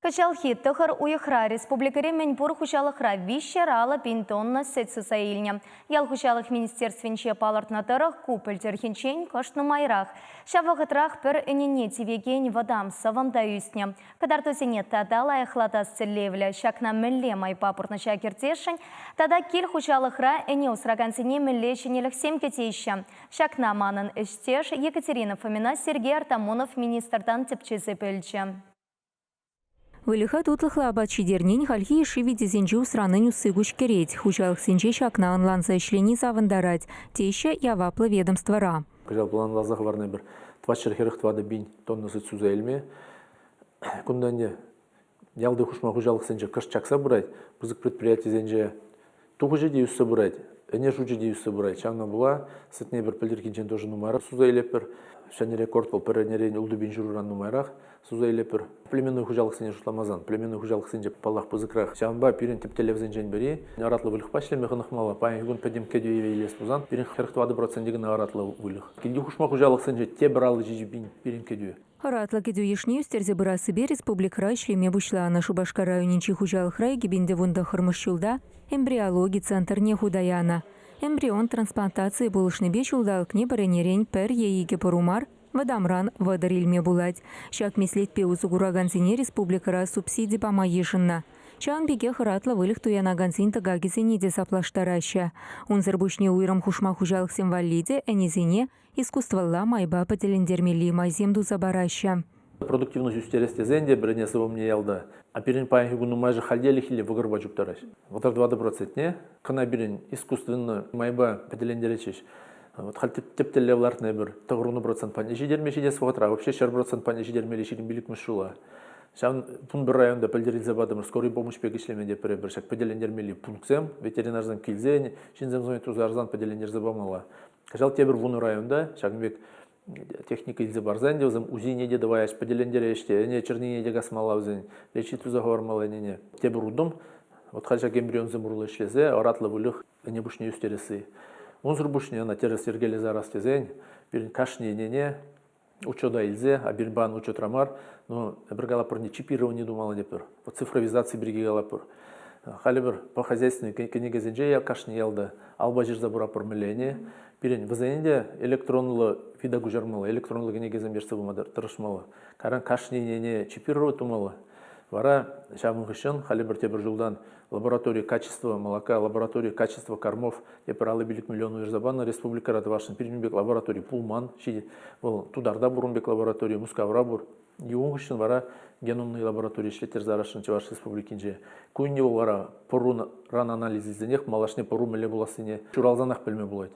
Кӑҫалхи тӑхӑр уйӑхра республикӑри мӗнпур хуҫалӑхра 350 пин тонна сӗт суса илнӗ. Ял хуҫалӑх министерствинче палӑртнӑ тӑрӑх, ку пӗлтӗрхинчен кӑшт нумайрах. Ҫав вӑхӑтрах пӗр ӗнене тивекен вӑтам сӑвӑм та ӳснӗ. Кӑтартусене тата лайӑхлатас тӗллевлӗ ҫакна мӗнле майпа пурнӑҫа кӗртесшӗн тата кил хуҫалӑхра ӗне усракансене мӗнле ҫӗнӗлӗхсем кӗтеҫҫӗ? Ҫакна манӑн ӗҫтеш Екатерина Фомина Сергей Артамонов министртан тӗпчесе пӗлчӗ. Выльӑха тутлӑхлӑ апат ҫитернин хальхи йышши витесенче усранин усси куҫкӗрет. Хуҫалӑхсенче ҫакна ӑнланса ӗҫлени савӑнтарать, теҫҫӗ яваплӑ ведомствӑра. Кӑҫал планласа хӑварнӑ пӗр 444 пин тонна сӗт суса илме. Кунта ӗнтӗ ялти хушма хуҫалӑхсенче кӑшт чакса пырать, пысӑк предприятисенче тухӑҫӗ те ӳссе пырать, ӗне шучӗ те ӳссе пырать. Ҫавна пула сӗтне пӗр пӗлтӗрхинчен тоже нумайрах суса илетпӗр. Ҫӗнӗ рекорд вӑл пӗр ӗнерен ултӑ пин ҫурӑран нумайрах суса илетпӗр. Племенной хуҫалӑхсене шутламасан, племенной хуҫалӑхсенче, паллах, пысӑкрах. Ҫавӑнпа пирӗн тӗп тӗллевсенчен пӗри ӑратлӑ выльӑхпа ӗҫлеме хӑнӑхмалла. Паянхи кун пӗтӗм кӗтӳ илес пулсан пирӗн 44 процентӗ кӑна ӑратлӑ выльӑх. Килти хушма хуҫалӑхсенче тепӗр 57 пин пирӗн кӗтӳ. Ӑратлӑ кӗтӳ йышне ӳстерсе пырассипе республикӑра ӗҫлеме пуҫланӑ. Шупашкар районӗнчи хуҫалӑхра 2019 ҫулта эмбриологи центрне хута янӑ. Эмбрион трансплантацийӗ пулӑшнипе ҫулталӑкне пӗр ӗнерен пӗр е икӗ пӑру мар, вӑтамран 30 илме пулать. Ҫак меслетпе усӑ куракансене республикӑра субсиди пама йышӑннӑ. Ҫавӑн пекех ӑратлӑ выльӑх туянакансен тӑкакӗсене те саплаштараҫҫӗ. Унсӑр пуҫне уйрӑм хушма хуҫалӑхсем валли те ӗнесене искусствӑлла майпа пӗтӗлентермелли майсем туса параҫҫӗ. Продуктивность ӳстерес тесен те пӗрене сӑвӑмне ялта. А пирӗн паянхи кун нумайӑшӗ хальтелӗх иле вӑкӑрпа чуптараҫ. 34 процентне кӑна пирӗн искусственно майпа пӗтӗлентеретчӗҫ. Вот халь тӗп тӗллев лартнӑ эпир 90 процент патне ҫитерме ҫитес вӑхӑтра, вообще 100 процент патне ҫитермелли 25-мӗш ҫула. Ҫавӑн 11 районта пӗлтерсе патӑмӑр, скорый помощь пек ӗҫлеме те пӗр ҫак пӗтӗлентермелли пунктсем, ветеринарсем килсен, ҫынсем звонить туса ярсан пӗтӗлентерсе памалла. Кӑҫал тепӗр 10 районта ҫакӑн пек техника илсе парса ӗнтӗ вӗсем УЗИне те тӑваяҫ, пӗтӗлентереҫ те, ӗне чӗрнине те касмалла вӗсен, лечить туса хӑвармалла ӗнене. Тепӗр утӑм, вот халь ҫак эмбрионсем урлӑ ӗҫлесе ӑратлӑ выльӑх ӗне пуҫне ӳстересси. Унсӑр пуҫне ӑна тӗрӗс йӗркелесе ярас тесен пирӗн кашни ӗнене учета илсе, а пирӗн паян учетра мар, но эпир калатпӑр, не чипирование тумалла тетпӗр, вот цифровизаци пирки калатпӑр. Халӗ пӗр по хозяйственный кӗнекесенче кашни ялта алпа ҫырса пыратпӑр мӗнле Пирӗн вӗсене те электронлӑ вида куҫармалла, электронлӑ кӗнекесем ертсе пыма тӑрӑшмалла. Кайран кашни ӗнене чипировать тумалла. Вара ҫавӑн хыҫҫӑн халӗ пӗр тепӗр ҫултан лаборатория качества молока, лаборатория качества кормов тепӗр 55 миллион уйӑрса панӑ республикӑра тӑвасшӑн. Пирӗн пек лаборатори пулман. Вӑл Тутарта пур ун пек лаборатори, Мускавра пур. Ун хыҫҫӑн вара геномный лаборатори ӗҫлеттерсе ярасшӑн Чӑваш Республикинче. Ку ӗнтӗ вӑл вара пӑруран анализ илсенех малашне пӑру мӗнле пулассине ҫуралсанах пӗлме пулать.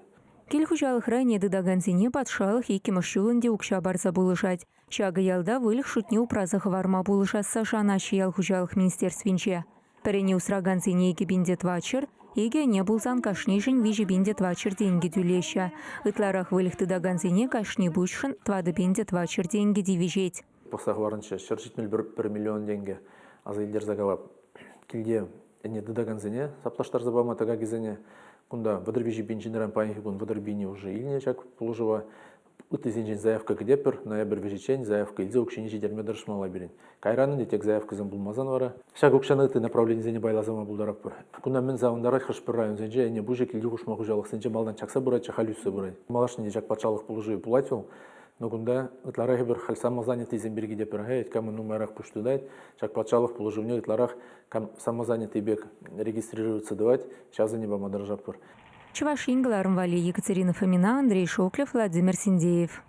Кил хуҫалӑхра ӗне тытакансене патшалӑх иккӗмӗш ҫул ӗнтӗ укҫа парса пулӑшать. Ҫакӑ ялта выльӑх шутне упраса хӑварма пулӑшасса шанаҫҫӗ ял хуҫалӑх министерствинче. Пӗрене усракансене 2400, икӗ ӗне пулсан кашнишӗн 3400 тенкӗ тӳлеҫҫӗ. Ытларах выльӑх тытакансене кашни пуҫшӑн 4400 тенкӗ тивӗҫет. Пӑхса хӑварнӑччӗ 171 миллион тенкӗ аса илтерсе калап. Килте ӗне тытакансене саплаштарса пама тӑкакӗсене кунта 33 пин ҫынран паянхи кун 30 пинӗ уже илнӗ ҫак пулӑшӑва. Ыттисенчен заявка кӗтетпӗр, ноябрь вӗҫӗччен заявка илсе укҫине ҫитерме тӑрӑшмалла пирӗн. Кайран ӗнтӗ тек заявкӑсем пулмасан вара ҫак укҫана ытти направленисене пайласа пама пултаратпӑр. Кунта мӗн савӑнтарать, хӑш-пӗр районсенче ӗне пуҫӗ килти хушма хуҫалӑхсенче малтан чакса пыратчӗ, халь ӳссе пырать. Малашне те ҫак патшалӑх пулӑшӑвӗ пулать вӑл. Но кунта ытларах эпир халь самозанятыйсем пирки те пӗр камӑн нумайрах пуҫ тытать, ҫак патшалӑх пулӑшӑвне ытларах кам самозанятый пек регистрироваться тӑвать, ҫавсене пама тӑрӑшатпӑр. Чӑваш Ен кӑларӑм валли Екатерина Фомина, Андрей Шоклев, Владимир Синдеев.